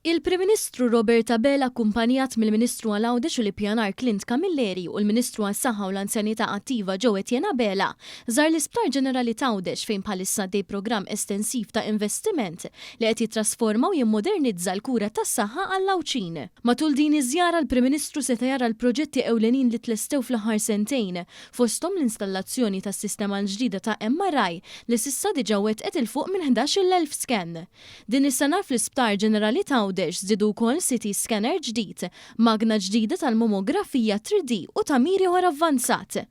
Il-Prim Ministru Robert Abela akkumpanjat mill-Ministru għal Għawdex u l-Ippjanar Clint Camilleri u l-Ministru għas-Saħħa u l-Anzjanità Attiva Joe Etienne Abela żar l-Isptar Ġenerali t'Għawdex fejn bħalissa għaddej programm estensiv ta' investiment li qed jittrasforma u jimmodernizza l-kura tas-saħħa għall-Għawdxin. Matul din iż-żjara l-Prim Ministru seta' jara l-proġetti ewlenin li tlestew fl-aħħar sentejn, fosthom l-installazzjoni tas-sistema l-ġdida ta' MRI li s'issa diġà wettqet 'il fuq minn 11,000 scan. Din is-sena fl-Isptar Ġenerali t'Għawdex żdiedu wkoll CT scanner ġdid, magna ġdida tal-momografija 3D u tagħmir ieħor avvanzat.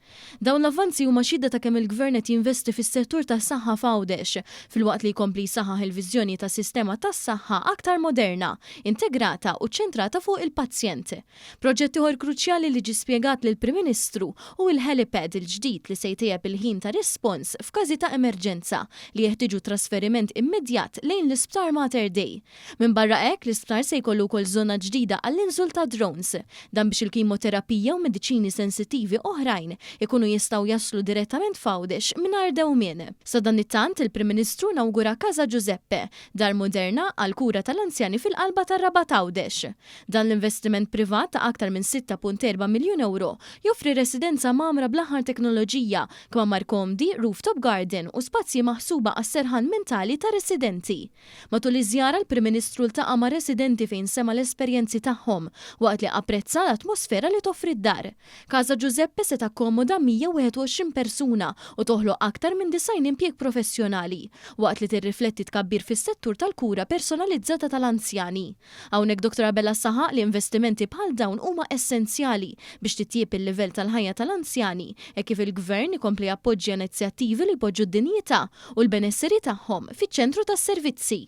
Dawn l-avvanzi huma xhieda ta' kemm il-Gvern qed jinvesti fis-settur tas-saħħa f'Għawdex, filwaqt li jkompli jsaħħaħ il-viżjoni ta' sistema tas-saħħa aktar moderna, integrata u ċċentrata fuq il-pazjent. Proġett ieħor kruċjali li ġie spjegat lill-Prim Ministru hu l-helipad il-ġdid li se jtejjeb il-ħin ta' rispons f'każi ta' emerġenza li jeħtieġu trasferiment immedjat lejn l-Isptar Mater Dei. Minbarra hekk, l-isptar se jkollu wkoll żona ġdida għall-inżul ta' drones. Dan biex il-kimoterapija u mediċini sensittivi oħrajn ikunu jistgħu jaslu direttament f'Għawdex mingħajr dewmien. Sadanittant, il-Prim Ministru inawgura Casa Giuseppe, dar moderna għall-kura tal-anzjani fil-qalba tar-Rabat Għawdex. Dan l-investiment privat ta' aktar minn 6.4 miljun ewro joffri residenza mgħammra bl-aħħar teknoloġija, kmamar komdi, rooftop garden u spazji maħsuba għas-serħan mentali tar-residenti. Matul iż-żjara l-Prim Ministru ltaqa' ma' residenti fejn sema' l-esperjenzi tagħhom waqt li apprezza l-atmosfera li toffri d-dar. Casa Giuseppe se takkomoda 121 persuna u toħloq aktar minn 90 impjieg professjonali, waqt li tirrifletti tkabbir fis-settur tal-kura personalizzata tal-anzjani. Hawnhekk Dottor Abela saħaq li investimenti bħal dawn huma essenzjali biex titjieb il-livell tal-ħajja tal-anzjani hekk kif il-Gvern ikompli jappoġġja inizjattivi li jpoġġu d-dinjità u l-benesseri tagħhom fiċ-ċentru tas-servizzi.